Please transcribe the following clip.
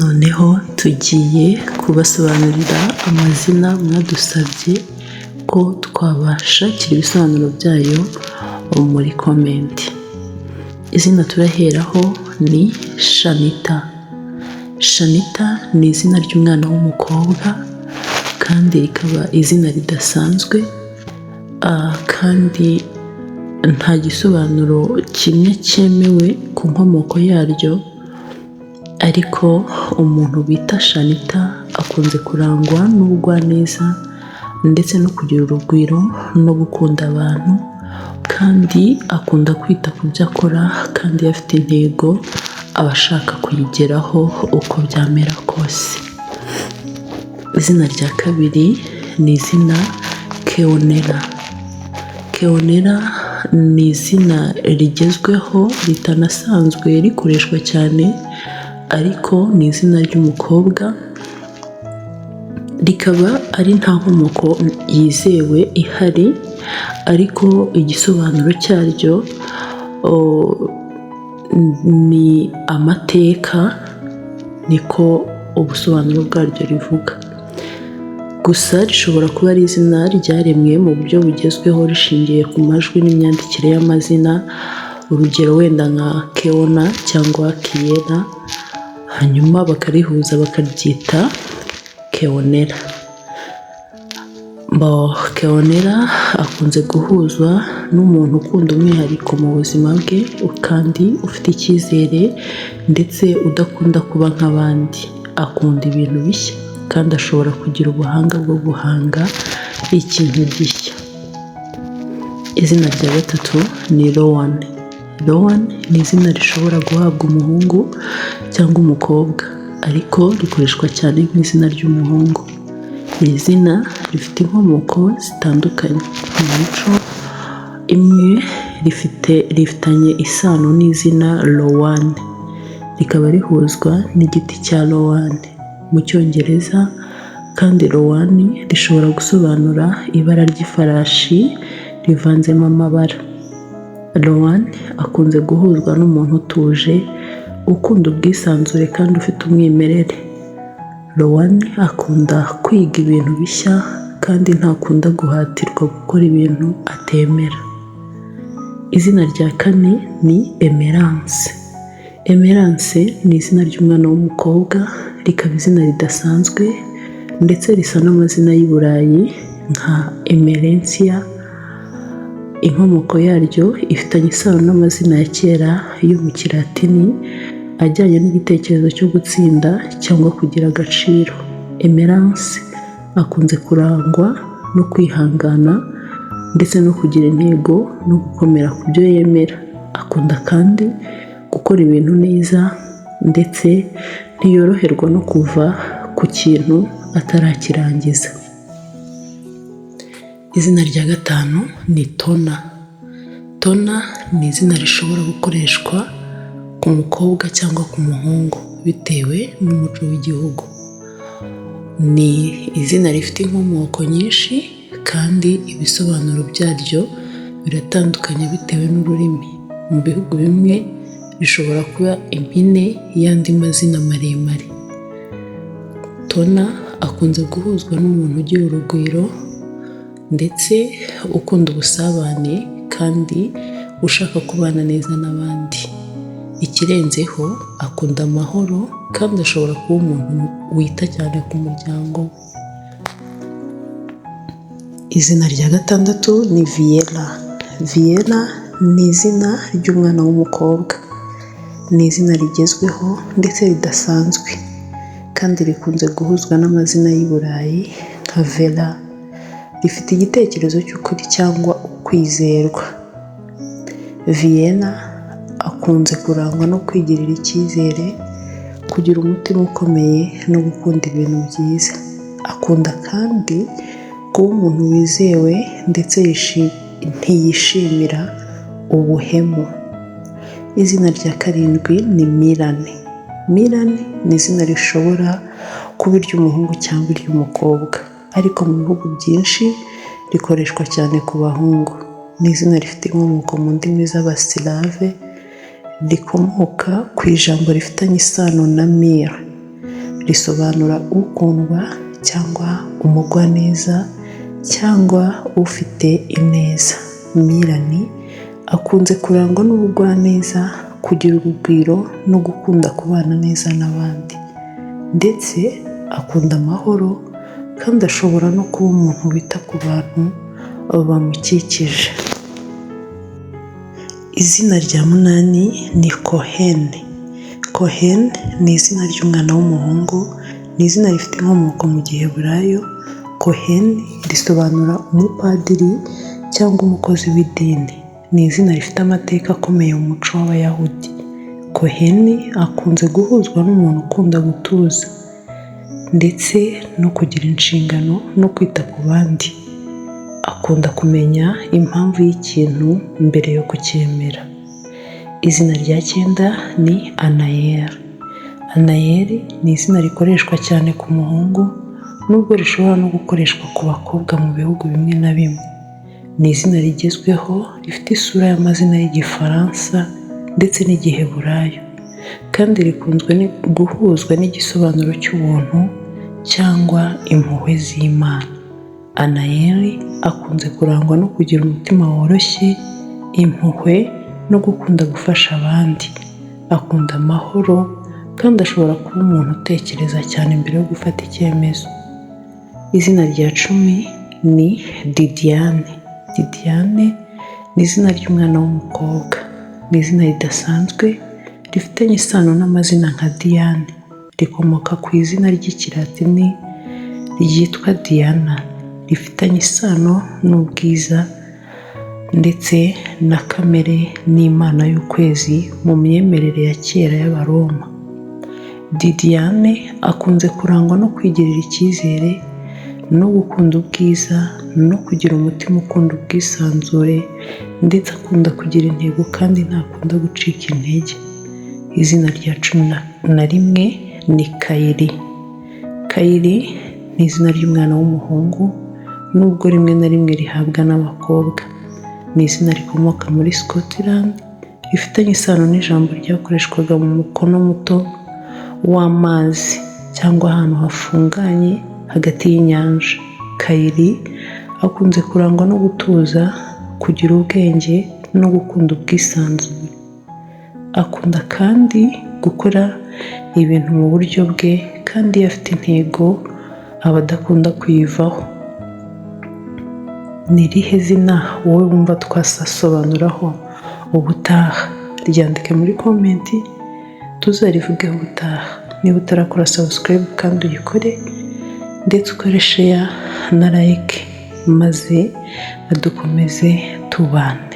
Noneho tugiye kubasobanurira amazina mwadusabye ko twabashakira ibisobanuro byayo muri comment. Izina turaheraho ni Shanita. Shanita ni izina ry'umwana w'umukobwa kandi rikaba izina ridasanzwe, kandi nta gisobanuro kimwe cyemewe ku nkomoko yaryo, ariko umuntu bita Shanita akunze kurangwa n'ubugwaneza ndetse no kugira urugwiro no gukunda abantu, kandi akunda kwita ku byo akora, kandi iyo afite intego aba ashaka kuyigeraho uko byamera kose. Izina rya kabiri ni izina Keonera. Keonera ni izina rigezweho ritanasanzwe rikoreshwa cyane, ariko ni izina ry'umukobwa, rikaba ari nta nkomoko yizewe ihari, ariko igisobanuro cyaryo ni amateka, niko ubusobanuro bwaryo rivuga. Gusa rishobora kuba ari izina ryaremwe mu buryo bugezweho rishingiye ku majwi n'imyandikire y'amazina, urugero wenda nka Keona cyangwa Kiyera, hanyuma bakarihuza bakaryita Keonera. Keonera akunze guhuzwa n'umuntu ukunda umwihariko mu buzima bwe kandi ufite icyizere ndetse udakunda kuba nk'abandi. Akunda ibintu bishya kandi ashobora kugira ubuhanga bwo guhanga ikintu gishya. Izina rya gatatu ni Rowan. Rowan ni izina rishobora guhabwa umuhungu cyangwa umukobwa, ariko rikoreshwa cyane nk'izina ry'umuhungu. Iri zina rifite inkomoko zitandukanye mu mico imwe, rifitanye isano n'izina Rowan, rikaba rihuzwa n'igiti cya rowan. Mu Cyongereza kandi Rowan rishobora gusobanura ibara ry'ifarashi rivanzemo amabara. Rowan akunze guhuzwa n'umuntu utuje, ukunda ubwisanzure kandi ufite umwimerere. Rowan akunda kwiga ibintu bishya kandi ntakunda guhatirwa gukora ibintu atemera. Izina rya kane ni Emerance. Emerance ni izina ry'umwana w'umukobwa, rikaba izina ridasanzwe ndetse risa n'amazina y'i Burayi nka Emerencia. Inkomoko yaryo ifitanye isano n'amazina ya kera yo mu Kilatini ajyanye n'igitekerezo cyo gutsinda cyangwa kugira agaciro. Emerance akunze kurangwa no kwihangana ndetse no kugira intego no gukomera ku byo yemera. Akunda kandi gukora ibintu neza ndetse ntiyoroherwa no kuva ku kintu atarakirangiza. Izina rya gatanu ni Tona. Tona ni izina rishobora gukoreshwa ku mukobwa cyangwa ku muhungu bitewe n'umuco w'igihugu. Ni izina rifite inkomoko nyinshi kandi ibisobanuro byaryo biratandukanye bitewe n'ururimi. Mu bihugu bimwe rishobora kuba impine y'andi mazina maremare. Tona akunze guhuzwa n'umuntu ugira urugwiro ndetse ukunda ubusabane kandi ushaka kubana neza n'abandi. Ikirenzeho, akunda amahoro kandi ashobora kuba umuntu wita cyane ku muryango we. Izina rya gatandatu ni Viera. Viera ni izina ry'umwana w'umukobwa. Ni izina rigezweho ndetse ridasanzwe kandi rikunze guhuzwa n'amazina y'i Burayi nka Vera. Rifite igitekerezo cy'ukuri cyangwa ukwizerwa. Viera akunze kurangwa no kwigirira icyizere, kugira umutima ukomeye no gukunda ibintu byiza. Akunda kandi kuba umuntu wizewe ndetse ntiyishimira ubuhemu. Izina rya karindwi ni Milane. Milane ni izina rishobora kuba iry'umuhungu cyangwa iry'umukobwa, ariko mu bihugu byinshi rikoreshwa cyane ku bahungu. Ni izina rifite inkomoko mu ndimi z'Abasilave, rikomoka ku ijambo rifitanye isano na Mir. Risobanura ukundwa cyangwa umugwaneza cyangwa ufite ineza. Milani akunze kurangwa n'ubugwaneza, kugira urugwiro no gukunda kubana neza n'abandi, ndetse akunda amahoro kandi ashobora no kuba umuntu wita ku bantu bamukikije. Izina rya munani ni Cohen. Cohen ni izina ry'umwana w'umuhungu, ni izina rifite inkomoko mu Giheburayo. Cohen risobanura umupadiri cyangwa umukozi w'idini. Ni izina rifite amateka akomeye mu muco w'Abayahudi. Cohen akunze guhuzwa n'umuntu ukunda gutuza ndetse no kugira inshingano no kwita ku bandi. Akunda kumenya impamvu y'ikintu mbere yo kucyemera. Izina rya cyenda ni Anayeri. Anayeri ni izina rikoreshwa cyane ku muhungu, nubwo rishobora no gukoreshwa ku bakobwa mu bihugu bimwe na bimwe. Ni izina rigezweho rifite isura y'amazina y'Igifaransa ndetse n'Igiheburayo, kandi rikunzwe guhuzwa n'igisobanuro cy'ubuntu cyangwa impuhwe z'Imana. Anayeri akunze kurangwa no kugira umutima woroshye, impuhwe no gukunda gufasha abandi. Akunda amahoro kandi ashobora kuba umuntu utekereza cyane mbere yo gufata icyemezo. Izina rya 10 ni Didiane. Didiane ni izina ry'umwana w'umukobwa. Ni izina ridasanzwe rifitanye isano n'amazina nka Diane. Rikomoka ku izina ry'Ikilatini ryitwa Diana, rifitanye isano n'ubwiza ndetse na kamere n'Imana y'ukwezi mu myemerere ya kera y'Abaroma. Didiane akunze kurangwa no kwigirira icyizere no gukunda ubwiza no kugira umutima ukunda ubwisanzure, ndetse akunda kugira intego kandi ntakunda gucika intege. Izina rya 11 ni Kayiri. Kayiri ni izina ry'umwana w'umuhungu, nubwo rimwe na rimwe rihabwa n'abakobwa. Ni izina rikomoka muri Scotland, rifitanye isano n'ijambo ryakoreshwaga mu mukono muto w'amazi cyangwa ahantu hafunganye hagati y'inyanja. Kayiri akunze kurangwa no gutuza, kugira ubwenge no gukunda ubwisanzure. Akunda kandi gukora ibintu mu buryo bwe, kandi iyo afite intego aba adakunda kuyivaho. Ni irihe zina wowe wumva twasasobanuraho ubutaha? Ryandike muri comment tuzarivugeho ubutaha. Niba utarakora subscribe kandi uyikore, ndetse ukore share na like, maze dukomeze tubana.